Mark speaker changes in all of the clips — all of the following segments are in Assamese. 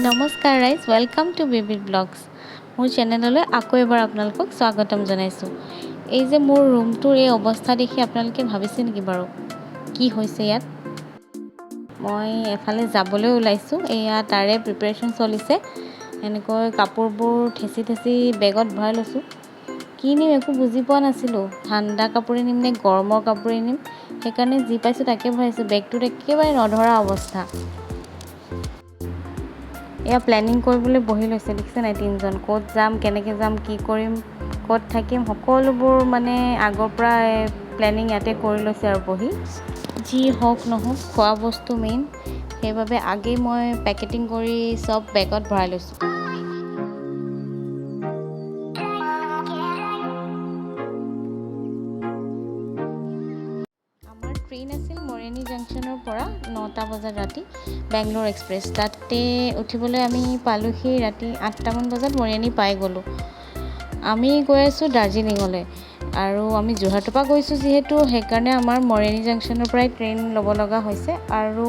Speaker 1: নমস্কাৰ ৰাইজ, welcome to baby blogs. মোৰ চেনেললৈ আকৌ এবাৰ আপোনালোকক স্বাগতম জনাইছোঁ। এই যে মোৰ ৰুমটোৰ এই অৱস্থা দেখি আপোনালোকে ভাবিছে নেকি বাৰু কি হৈছে ইয়াত? মই এফালে যাবলৈ ওলাইছোঁ, এয়া তাৰে প্ৰিপেৰেশ্যন চলিছে। এনেকৈ কাপোৰবোৰ ঠেচি ঠেচি বেগত ভৰাই লৈছোঁ। কি নিম একো বুজি পোৱা নাছিলোঁ, ঠাণ্ডা কাপোৰে নিম নে গৰমৰ কাপোৰে নিম, সেইকাৰণে যি পাইছোঁ তাকে ভৰাইছোঁ। বেগটোত একেবাৰে নধৰা অৱস্থা। এয়া প্লেনিং কৰিবলৈ বহি লৈছে, দেখিছে নাই, তিনিজন ক'ত যাম, কেনেকৈ যাম, কি কৰিম, ক'ত থাকিম, সকলোবোৰ মানে আগৰ পৰা প্লেনিং ইয়াতে কৰি লৈছে আৰু বহি। যি হওক নহওক, খোৱা বস্তু মেইন, সেইবাবে আগেই মই পেকেটিং কৰি চব বেগত ভৰাই লৈছোঁ। আমাৰ ট্ৰেইন আছিল মৰিয়নী জাংচনৰ পৰা 9টা বজাত ৰাতি, বেংগলোৰ এক্সপ্ৰেছ। তাতে উঠিবলৈ আমি পালোহি ৰাতি 8টামান বজাত মৰিয়নী পাই গ'লোঁ। আমি গৈ আছোঁ দাৰ্জিলিঙলৈ আৰু আমি যোৰহাটৰ পৰা গৈছোঁ যিহেতু, সেইকাৰণে আমাৰ মৰিয়নী জাংচনৰ পৰাই ট্ৰেইন ল'ব লগা হৈছে। আৰু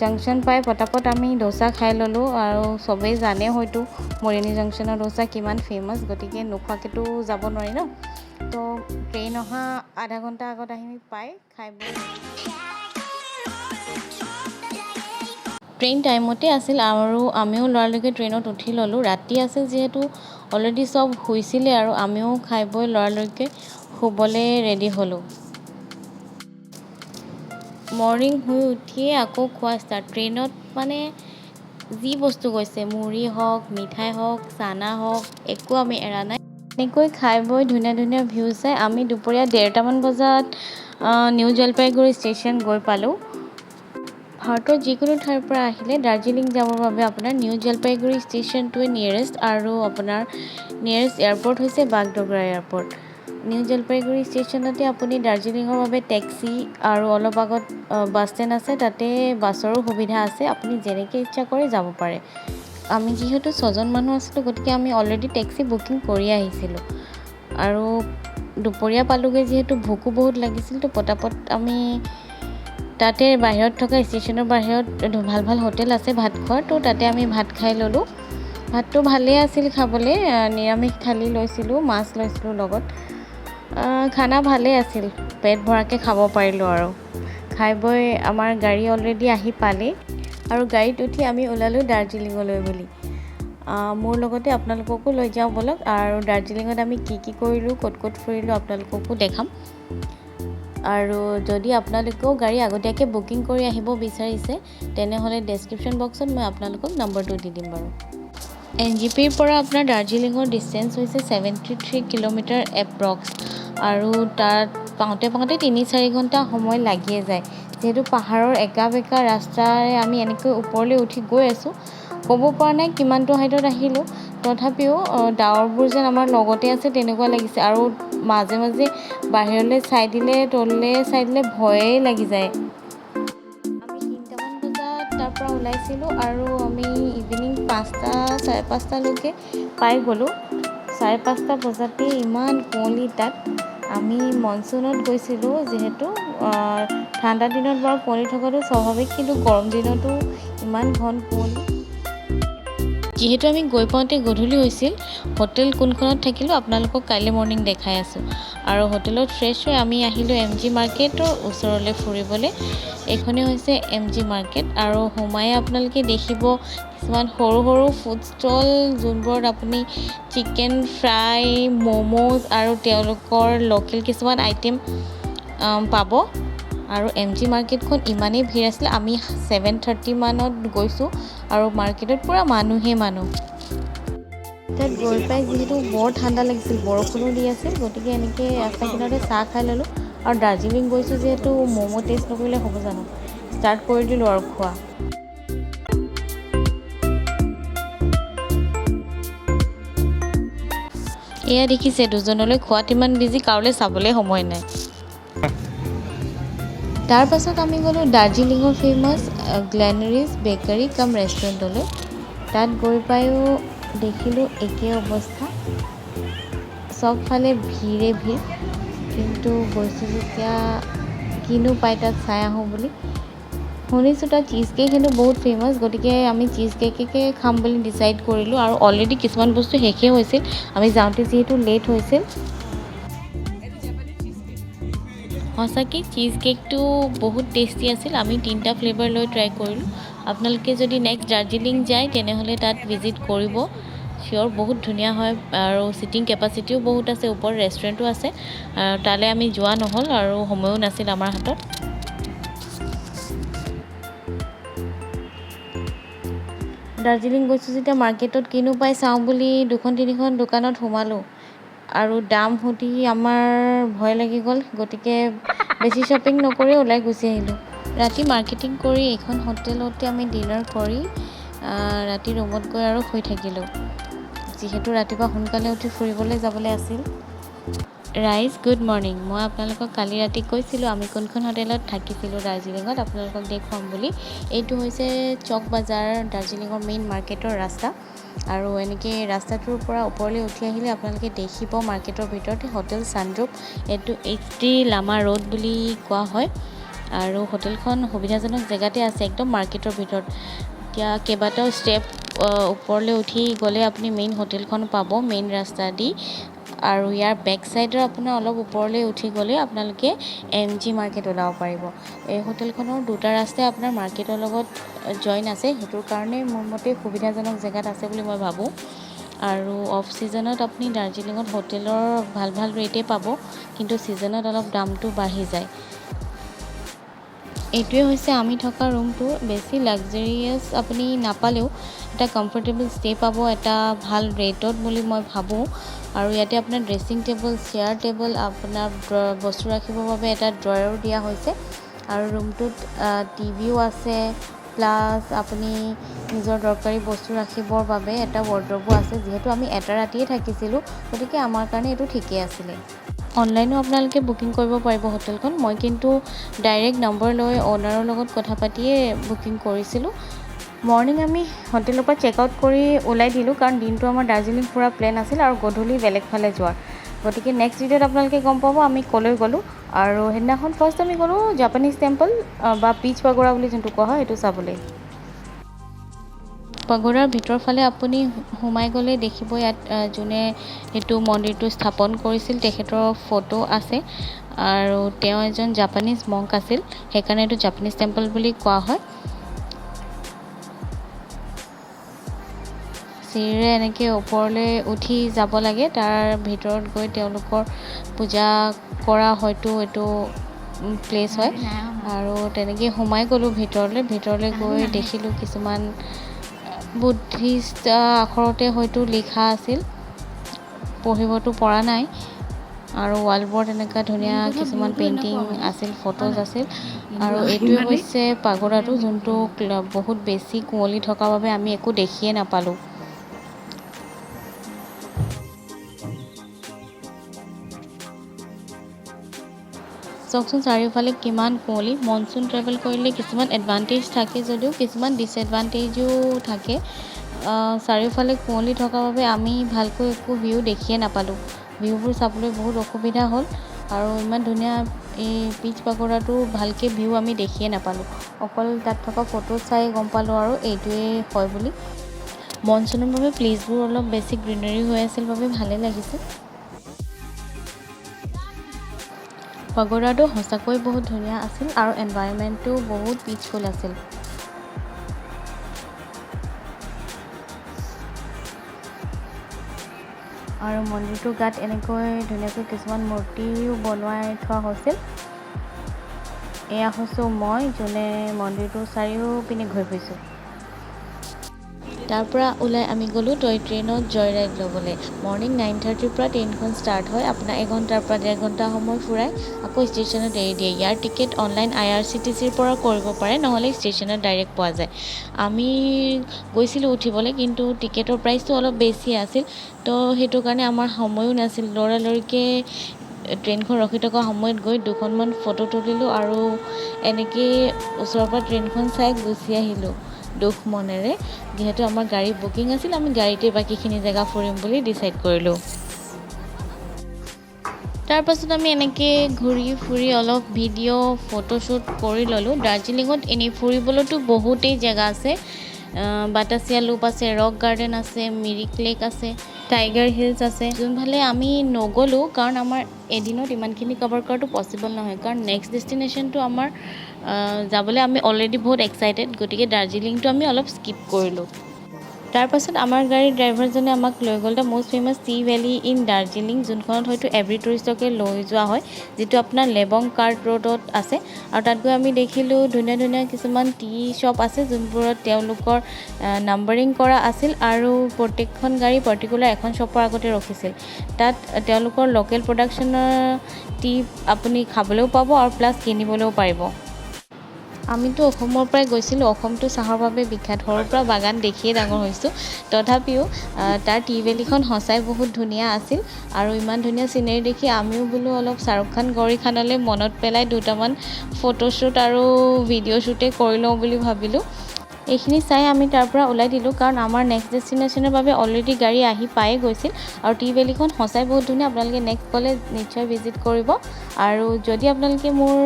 Speaker 1: জাংচন পাই পটাপট আমি দোচা খাই ল'লোঁ। আৰু চবেই জানে হয়তো মৰিয়নী জাংচনৰ দোচা কিমান ফেমাছ, গতিকে নোখোৱাকৈতো যাব নোৱাৰি ন। তো ট্ৰেইন অহা আধা ঘণ্টা আগত আহি আমি পাই খাই বৈ, ট্ৰেইন টাইমতে আছিল আৰু আমিও লৰালৰিকৈ ট্ৰেইনত উঠি ল'লোঁ। ৰাতি আছিল যিহেতু অলৰেডি চব শুইছিলে আৰু আমিও খাই বৈ লৰালৰিকৈ শুবলৈ ৰেডি হ'লোঁ। মৰ্ণিং শুই উঠিয়ে আকৌ খোৱা ষ্টাৰ্ট। ট্ৰেইনত মানে যি বস্তু গৈছে, মুড়ি হওক, মিঠাই হওক, চানা হওক, একো আমি এৰা নাই। এনেকৈ খাই বৈ ধুনীয়া ধুনীয়া ভিউ চাই আমি দুপৰীয়া 1:30টামান বজাত নিউ জলপাইগুৰি ষ্টেচন গৈ পালোঁ। ভাৰতৰ যিকোনো ঠাইৰ পৰা আহিলে দাৰ্জিলিং যাবৰ বাবে আপোনাৰ নিউ জলপাইগুৰি ষ্টেচনটোৱে নিয়েৰেষ্ট আৰু আপোনাৰ নিয়েৰেষ্ট এয়াৰপৰ্ট হৈছে বাগডোগৰা এয়াৰপৰ্ট। নিউ জলপাইগুৰি ষ্টেচনতে আপুনি দাৰ্জিলিঙৰ বাবে টেক্সি আৰু অলপ আগত বাছ ষ্টেণ্ড আছে, তাতে বাছৰো সুবিধা আছে, আপুনি যেনেকৈ ইচ্ছা কৰে যাব পাৰে। আমি যিহেতু ছজন মানুহ আছিলোঁ, গতিকে আমি অলৰেডি টেক্সি বুকিং কৰি আহিছিলোঁ। আৰু দুপৰীয়া পালোঁগৈ যিহেতু ভোকো বহুত লাগিছিল, তো পটাপট আমি তাতে বাহিৰত থকা ষ্টেচনৰ বাহিৰত ভাল ভাল হোটেল আছে ভাত খোৱাৰ, তো তাতে আমি ভাত খাই ল'লোঁ। ভাতটো ভালেই আছিল খাবলৈ, নিৰামিষ থালি লৈছিলোঁ, মাছ লৈছিলোঁ লগত। খানা ভালেই আছিল, পেট ভৰাকৈ খাব পাৰিলোঁ। আৰু খাই বৈ আমাৰ গাড়ী অলৰেডি আহি পালেই আৰু গাড়ীত উঠি আমি ওলালোঁ দাৰ্জিলিঙলৈ বুলি। মোৰ লগতে আপোনালোককো লৈ যাওঁ ব'লক, আৰু দাৰ্জিলিঙত আমি কি কি কৰিলোঁ, ক'ত ক'ত ফুৰিলোঁ আপোনালোককো দেখাম। আৰু যদি আপোনালোকেও গাড়ী আগতীয়াকৈ বুকিং কৰি আহিব বিচাৰিছে, তেনেহ'লে ডেছক্ৰিপশ্যন বক্সত মই আপোনালোকক নম্বৰটো দি দিম বাৰু। এনজেপিৰ পৰা আপোনাৰ দাৰ্জিলিঙৰ ডিষ্টেঞ্চ হৈছে 73 কিলোমিটাৰ এপ্ৰক্স। আৰু তাত পাওঁতে পাওঁতে 3-4 ঘণ্টা সময় লাগিয়ে যায়, যিহেতু পাহাৰৰ একা বেঁকা ৰাস্তাৰে আমি এনেকৈ ওপৰলৈ উঠি গৈ আছোঁ। ক'ব পৰা নাই কিমানটো হাইটত আহিলোঁ, তথাপিও ডাৱৰবোৰ যেন আমাৰ লগতে আছে তেনেকুৱা লাগিছে। আৰু মাজে মাজে বাহিৰলৈ চাই দিলে, তললৈ চাই দিলে ভয়েই লাগি যায়। আমি 3টামান বজাত তাৰ পৰা ওলাইছিলোঁ আৰু আমি ইভিনিং 5টা 5:30লৈকে পাই গ'লোঁ। 5:30 বজাতেই ইমান কুঁৱলী তাত। আমি মনচুনত গৈছিলোঁ যিহেতু, ঠাণ্ডা দিনত বাৰু কুঁৱলী থকাটো স্বাভাৱিক, কিন্তু গৰম দিনতো ইমান ঘন কুঁৱলী। যিহেতু আমি গৈ পাওঁতে গধূলি হৈছিল, হোটেল কোনখনত থাকিলোঁ আপোনালোকক কাইলৈ মৰ্ণিং দেখাই আছোঁ। আৰু হোটেলত ফ্ৰেছ হৈ আমি আহিলোঁ এম জি মাৰ্কেটৰ ওচৰলৈ ফুৰিবলৈ। এইখনেই হৈছে এম জি মাৰ্কেট আৰু সোমাই আপোনালোকে দেখিব কিছুমান সৰু সৰু ফুড ষ্টল, যোনবোৰত আপুনি চিকেন ফ্ৰাই, ম'ম'জ আৰু তেওঁলোকৰ লোকেল কিছুমান আইটেম পাব। আৰু এম জি মাৰ্কেটখন ইমানেই ভিৰ আছিলে, আমি 7:30 মানত গৈছোঁ আৰু মাৰ্কেটত পূৰা মানুহেই মানুহ। তাত গৈ পাই যিহেতু বৰ ঠাণ্ডা লাগিছিল, বৰষুণো দি আছিল, গতিকে এনেকৈ ৰাস্তা কিনাৰতে চাহ খাই ল'লোঁ। আৰু দাৰ্জিলিং গৈছোঁ যিহেতু ম'ম' টেষ্ট নকৰিলে হ'ব জানো? ষ্টাৰ্ট কৰি দিলোঁ আৰু খোৱা। এয়া দেখিছে, দুজনলৈ খোৱাত ইমান বিজি, কাৰোলৈ চাবলৈ সময় নাই। তাৰপাছত আমি গ'লোঁ দাৰ্জিলিঙৰ ফেমাছ গ্লেনাৰিজ বেকাৰী কাম ৰেষ্টুৰেণ্টলৈ। তাত গৈ পায়ো দেখিলোঁ একেই অৱস্থা, চবফালে ভিৰে ভিৰ। কিন্তু গৈছোঁ যেতিয়া কিনো পায় তাত চাই আহোঁ বুলি। শুনিছোঁ তাত চীজ কেক হেনো বহুত ফেমাছ, গতিকে আমি চীজ কেককে খাম বুলি ডিচাইড কৰিলোঁ। আৰু অলৰেডি কিছুমান বস্তু শেষেই হৈছিল, আমি যাওঁতে যিহেতু লেট হৈছিল। সঁচাকৈ চীজ কেকটো বহুত টেষ্টি আছিল। আমি 3টা ফ্লেভাৰ লৈ ট্ৰাই কৰিলোঁ। আপোনালোকে যদি নেক্সট দাৰ্জিলিং যায় তেনেহ'লে তাত ভিজিট কৰিব, চিয়'ৰ বহুত ধুনীয়া হয়। আৰু ছিটিং কেপাচিটিও বহুত আছে, ওপৰত ৰেষ্টুৰেণ্টো আছে। তালৈ আমি যোৱা নহ'ল আৰু সময়ো নাছিল আমাৰ হাতত। দাৰ্জিলিং গৈছোঁ যেতিয়া মাৰ্কেটত কিনো পাই চাওঁ বুলি 2-3খন দোকানত সোমালোঁ আৰু দাম সুধি আমাৰ ভয় লাগি গ'ল, গতিকে বেছি শ্বপিং নকৰি ওলাই গুচি আহিলোঁ। ৰাতি মাৰ্কেটিং কৰি এইখন হোটেলতে আমি ডিনাৰ কৰি ৰাতি ৰুমত গৈ আৰু শুই থাকিলোঁ, যিহেতু ৰাতিপুৱা সোনকালে উঠি ফুৰিবলৈ যাবলৈ আছিল। ৰাইজ, গুড মৰ্ণিং। মই আপোনালোকক কালি ৰাতি কৈছিলোঁ আমি কোনখন হোটেলত থাকিছিলোঁ দাৰ্জিলিঙত, আপোনালোকক দেখুৱাম বুলি। এইটো হৈছে চক বজাৰ, দাৰ্জিলিঙৰ মেইন মাৰ্কেটৰ ৰাস্তা। আৰু এনেকৈ ৰাস্তাটোৰ পৰা ওপৰলৈ উঠি আহিলে আপোনালোকে দেখিব মাৰ্কেটৰ ভিতৰত হোটেল চানদ্ৰুপ। এইটো এইচ ডি লামা ৰোড বুলি কোৱা হয়। আৰু হোটেলখন সুবিধাজনক জেগাতে আছে, একদম মাৰ্কেটৰ ভিতৰত। এতিয়া কেইবাটাও ষ্টেপ ওপৰলৈ উঠি গ'লে আপুনি মেইন হোটেলখন পাব, মেইন ৰাস্তা দি। আৰু ইয়াৰ বেক ছাইডৰ আপোনাৰ অলপ ওপৰলৈ উঠি গ'লে আপোনালোকে এম জি মাৰ্কেট ওলাব পাৰিব। এই হোটেলখনৰ দুটা ৰাস্তাই আপোনাৰ মাৰ্কেটৰ লগত জইন আছে, সেইটোৰ কাৰণে মোৰ মতে সুবিধাজনক জেগাত আছে বুলি মই ভাবোঁ। আৰু অফ ছিজনত আপুনি দাৰ্জিলিঙত হোটেলৰ ভাল ভাল ৰেটেই পাব, কিন্তু ছিজনত অলপ দামটো বাঢ়ি যায়। এইটোৱে হৈছে আমি থকা ৰুমটো। বেছি লাক্সাৰিয়াছ আপুনি নাপালেও এটা কমফৰ্টেবল ষ্টে পাব এটা ভাল ৰেটত বুলি মই ভাবোঁ। আৰু ইয়াতে আপোনাৰ ড্ৰেছিং টেবুল, চেয়াৰ টেবুল, আপোনাৰ বস্তু ৰাখিবৰ বাবে এটা ড্ৰয়াৰো দিয়া হৈছে। আৰু ৰুমটোত টিভিও আছে, প্লাছ আপুনি নিজৰ দৰকাৰী বস্তু ৰাখিবৰ বাবে এটা ৱাৰ্ড্ৰবো আছে। যিহেতু আমি এটা ৰাতিয়ে থাকিছিলোঁ, গতিকে আমাৰ কাৰণে এইটো ঠিকেই আছিলে। অনলাইনো আপোনালোকে বুকিং কৰিব পাৰিব হোটেলখন। মই কিন্তু ডাইৰেক্ট নম্বৰ লৈ অ'নাৰৰ লগত কথা পাতিয়ে বুকিং কৰিছিলোঁ। মৰ্ণিং আমি হোটেলৰ পৰা চেক আউট কৰি ওলাই দিলোঁ, কাৰণ দিনটো আমাৰ দাৰ্জিলিং ফুৰা প্লেন আছিল আৰু গধূলি বেলেগ ফালে যোৱাৰ। গতিকে নেক্সট ভিডিঅ'ত আপোনালোকে গম পাব আমি ক'লৈ গ'লোঁ। আৰু সেইদিনাখন ফাৰ্ষ্ট আমি গ'লোঁ জাপানীজ টেম্পল বা পিচ পাগোৰা বুলি যোনটো কোৱা হয়, সেইটো চাবলৈ। পাগোৰাৰ ভিতৰ ফালে আপুনি সোমাই গ'লে দেখিব ইয়াত যোনে এইটো মন্দিৰটো স্থাপন কৰিছিল তেখেতৰ ফটো আছে। আৰু তেওঁ এজন জাপানীজ মংক আছিল, সেইকাৰণে এইটো জাপানীজ টেম্পল বুলি কোৱা হয়। চিৰিৰে এনেকৈ ওপৰলৈ উঠি যাব লাগে, তাৰ ভিতৰত গৈ তেওঁলোকৰ পূজা কৰা হয়তো এইটো প্লেচ হয়। আৰু তেনেকৈ সোমাই গ'লোঁ ভিতৰলৈ। ভিতৰলৈ গৈ দেখিলোঁ কিছুমান বুদ্ধিষ্ট আখৰতে হয়তো লিখা আছিল, পঢ়িবতো পৰা নাই। আৰু ৱালবোৰত এনেকুৱা ধুনীয়া কিছুমান পেইণ্টিং আছিল, ফটোজ আছিল। আৰু এইটোৱে হৈছে পাগোৰাটো, যোনটো বহুত বেছি কুঁৱলী থকাৰ বাবে আমি একো দেখিয়ে নাপালোঁ। চাওকচোন চাৰিওফালে কিমান কুঁৱলী। মনচুন ট্ৰেভেল কৰিলে কিছুমান এডভান্টেজ থাকে যদিও কিছুমান ডিছএডভান্টেজো থাকে। চাৰিওফালে কুঁৱলী থকাৰ বাবে আমি ভালকৈ একো ভিউ দেখিয়ে নাপালোঁ। ভিউবোৰ চাবলৈ বহুত অসুবিধা হ'ল। আৰু ইমান ধুনীয়া এই পিচ পাগোৰাটো ভালকৈ ভিউ আমি দেখিয়ে নাপালোঁ, অকল তাত থকা ফটো চাই গম পালোঁ আৰু এইটোৱেই হয় বুলি। মনচুনৰ বাবে প্লেচবোৰ অলপ বেছি গ্ৰীনাৰী হৈ আছিল বাবে ভালেই লাগিছে। পাগোৰাটো সঁচাকৈ বহুত ধুনীয়া আছিল আৰু এনভাইৰনমেণ্টটো বহুত পিচফুল আছিল। আৰু মন্দিৰটোৰ গাত এনেকৈ ধুনীয়াকৈ কিছুমান মূৰ্তিও বনোৱাই থোৱা হৈছিল। এয়া হৈছোঁ মই, যোনে মন্দিৰটোৰ চাৰিওপিনে ঘূৰি ফুৰিছোঁ। তাৰ পৰা ওলাই আমি গ'লোঁ টয় ট্ৰেইনত জয় ৰাইড ল'বলৈ। মৰ্ণিং 9:30ৰ পৰা ট্ৰেইনখন ষ্টাৰ্ট হয়। আপোনাৰ এঘণ্টাৰ পৰা 1.5 ঘণ্টা সময় ফুৰাই আকৌ ষ্টেচনত এৰি দিয়ে। ইয়াৰ টিকেট অনলাইন আইআৰচিটিচিৰ পৰা কৰিব পাৰে, নহ'লে ষ্টেচনত ডাইৰেক্ট পোৱা যায়। আমি গৈছিলোঁ উঠিবলৈ, কিন্তু টিকেটৰ প্ৰাইচটো অলপ বেছি আছিল, তো সেইটো কাৰণে আমাৰ সময়ো নাছিল। লৰালৰিকৈ ট্ৰেইনখন ৰখি থকা সময়ত গৈ দুখনমান ফটো তুলিলোঁ আৰু এনেকেই ওচৰৰ পৰা ট্ৰেইনখন চাই গুচি আহিলোঁ দুখ মনেৰে। যিহেতু আমাৰ গাড়ী বুকিং আছিল, আমি গাড়ীতে বাকীখিনি জেগা ফুৰিম বুলি ডিচাইড কৰিলোঁ। তাৰপাছত আমি এনেকৈ ঘূৰি ফুৰি অলপ ভিডিঅ' ফটোশ্বুট কৰি ল'লোঁ। দাৰ্জিলিঙত এনেই ফুৰিবলৈতো বহুতেই জেগা আছে। বাটাচিয়া লুপ আছে, ৰক গাৰ্ডেন আছে, মিৰিক লেক আছে, টাইগাৰ হিলছ আছে। যোনফালে আমি নগ'লোঁ, কাৰণ আমাৰ এদিনত ইমানখিনি কভাৰ কৰাটো পচিবল নহয়, কাৰণ নেক্সট ডেষ্টিনেশ্যনটো আমাৰ যাবলৈ আমি অলৰেডি বহুত এক্সাইটেড। গতিকে দাৰ্জিলিংটো আমি অলপ স্কিপ কৰিলোঁ। তাৰপাছত আমাৰ গাড়ীৰ ড্ৰাইভাৰজনে আমাক লৈ গ'ল the most famous tea valley in Darjeeling, যোনখনত হয়তো এভৰি টুৰিষ্টকে লৈ যোৱা হয়, যিটো আপোনাৰ লেবং কাৰ্ট ৰোডত আছে। আৰু তাত গৈ আমি দেখিলোঁ ধুনীয়া ধুনীয়া কিছুমান টি শ্বপ আছে, যোনবোৰত তেওঁলোকৰ নাম্বাৰিং কৰা আছিল আৰু প্ৰত্যেকখন গাড়ী পাৰ্টিকুলাৰ এখন শ্বপৰ আগতে ৰখিছিল। তাত তেওঁলোকৰ লোকেল প্ৰডাকশ্যনৰ টি আপুনি খাবলৈও পাব আৰু প্লাছ কিনিবলৈও পাৰিব। আমিতো অসমৰ পৰাই গৈছিলোঁ। অসমটো চাহৰ বাবে বিখ্যাত। সৰুৰ পৰা বাগান দেখিয়ে ডাঙৰ হৈছোঁ। তথাপিও তাৰ টি ভেলীখন সঁচাই বহুত ধুনীয়া আছিল আৰু ইমান ধুনীয়া চিনেৰী দেখি আমিও বোলো অলপ শ্বাহৰুখ খান, গৌৰী খানলৈ মনত পেলাই দুটামান ফটোশ্বুট আৰু ভিডিঅ' শ্বুটেই কৰি লওঁ বুলি ভাবিলোঁ। এইখিনি চাই আমি তাৰ পৰা ওলাই দিলোঁ, কাৰণ আমাৰ নেক্সট ডেষ্টিনেশ্যনৰ বাবে অলৰেডি গাড়ী আহি পায়ে গৈছিল। আৰু টি ভেলীখন সঁচাই বহুত ধুনীয়া। আপোনালোকে নেক্সট গ'লে নিশ্চয় ভিজিট কৰিব। আৰু যদি আপোনালোকে মোৰ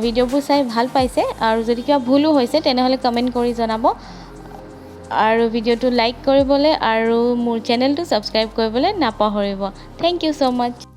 Speaker 1: ভিডিঅ'বোৰ চাই ভাল পাইছে আৰু যদি কিবা ভুলো হৈছে, তেনেহ'লে কমেণ্ট কৰি জনাব। আৰু ভিডিঅ'টো লাইক কৰিবলৈ আৰু মোৰ চেনেলটো ছাবস্ক্ৰাইব কৰিবলৈ নাপাহৰিব। Thank you so much.